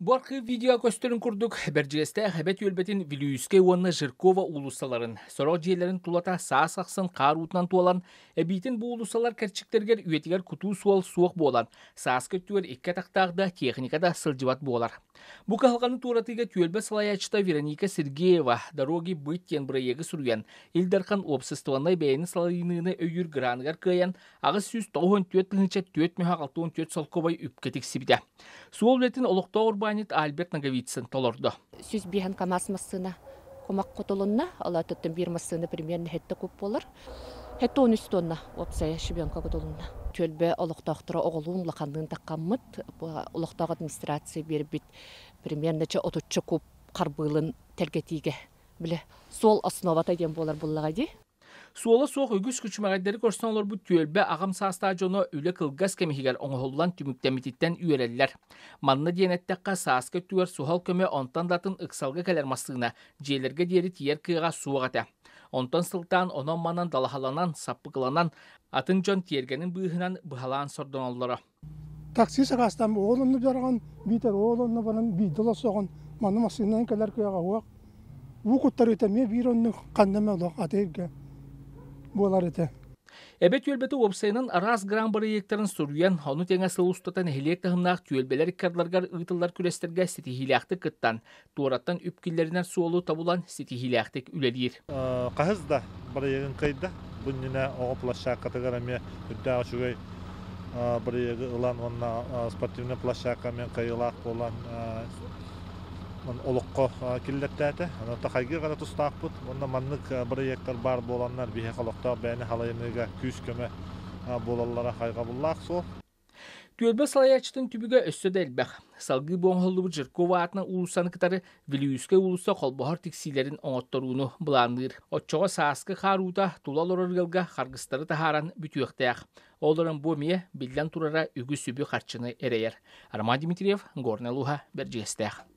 Бу архыып видео көстөрүн курдук, Бэрдьигэстээх Эбэ түөлбэтин Вилюйскай уонна Жиркова уулуссаларын, сорох дьиэлэрин тулата саас ахсын хаар уутунан туолан, эбиитин бу уулуссалар кэрчиктэригэр үйэтигэр кутуу суол суох буолан, сааскы өттүгэр икки атахтаах да, техника да сылдьыбат буолар. Бу кыһалҕаны туоратыыга түөлбэ салайааччыта Вероника Сергеева «Дороги быть» диэн бырайыагы суруйан, Ил Дархан уопсастыбаннай бэйэни салайыныыны өйүүр граныгар кыайан, 894 4 мөһө 64 солкуобай үпкэ тиксибитэ. Суол үлэтин олохтоох урбаанньыт Альберт Ноговицын толордо. 105 КАМАЗ массыына кумах кутулунна, ол аттыттан биир массыына примерно 7 куб буолар. 73 тонна уопсайа щебенка кутулунна. Түөлбэ олохтоохторо оҕолуун улаханныын таххаммыт, олохтоох администрация биэрбит примерно 30 куб харбыылын тэлгэтиигэ биле суол основата диэн буолар буллаҕа дии. Суола суох үгүс күчүмэҕэйдэри көрсөн олорбут түөлбэ аҕам саастаах дьоно үлэ кылгас кэм иһигэр оҥоһуллан түмүктэммититтэн үөрэллэр. Манна диэн эттэххэ, сааскы өттүгэр суһал көмө онтон да атын ыксалга кэлэр массыына дьиэлэргэ диэри тиийэр кыаҕа суох этэ. Онтон сылтаан онон-манан далаһаланан, саппыкыланан, атын дьон тиэргэнин быыһынан быһалаан сордоноллоро. Такси сакаастаан ол онно бараҕын, биитэр ол онно баран биирдэ олорсоҕун, манна массыынанан кэлэр кыаҕа суох. Уу куттарыыта эмиэ биир оннук ханна эмэ олох атыырга буолар этэ. Эбэ түөлбэтэ уопсайынан араас гран бырайыактарын суруйан, ону тэҥэ сыл устата нэһилиэк таһымнаах түөлбэлэр иккардыларыгар ыытыллар күрэстэргэ ситиһиилээхтик кыттан, туораттан үп киллэринэр суолу тобулан ситиһиилээхтик үлэлиир. Хаһыс да бырайыагын кыайда. Бу иннинэ оҕо площадкатыгар эмиэ үрдээх үчүгэй бырайыагы ылан уонна спортивнай площадка эмиэ кыайыылаах буолан олоххо киллэртээтэ. Онон хайгыы гына тустаахпыт. Уонна маннык бырайыактар баар буоланнар биһиэхэ олохтоох бэйэни халайыныыга күүс-көмө буолаллара хайҕабыллаах суол. Түөлбэ салайааччытын түбүгэ өссө да элбэх. Салгыы бу оҥоһуллубут Жиркова аатынан уулуссаны кытары Вилюйскай уулусса холбоһор тиксиилэрин оҥотторууну былаанныыр. Оччоҕо сааскы хаар уута тула олорор ыалга харгыстары таһааран бүтүөхтээх. Ол эрэн бу эмиэ, биллэн турара, үгүс үбү-харчыны эрэйэр. Роман Дмитриев, Горнай улууһа, Бэрдьигэстээх.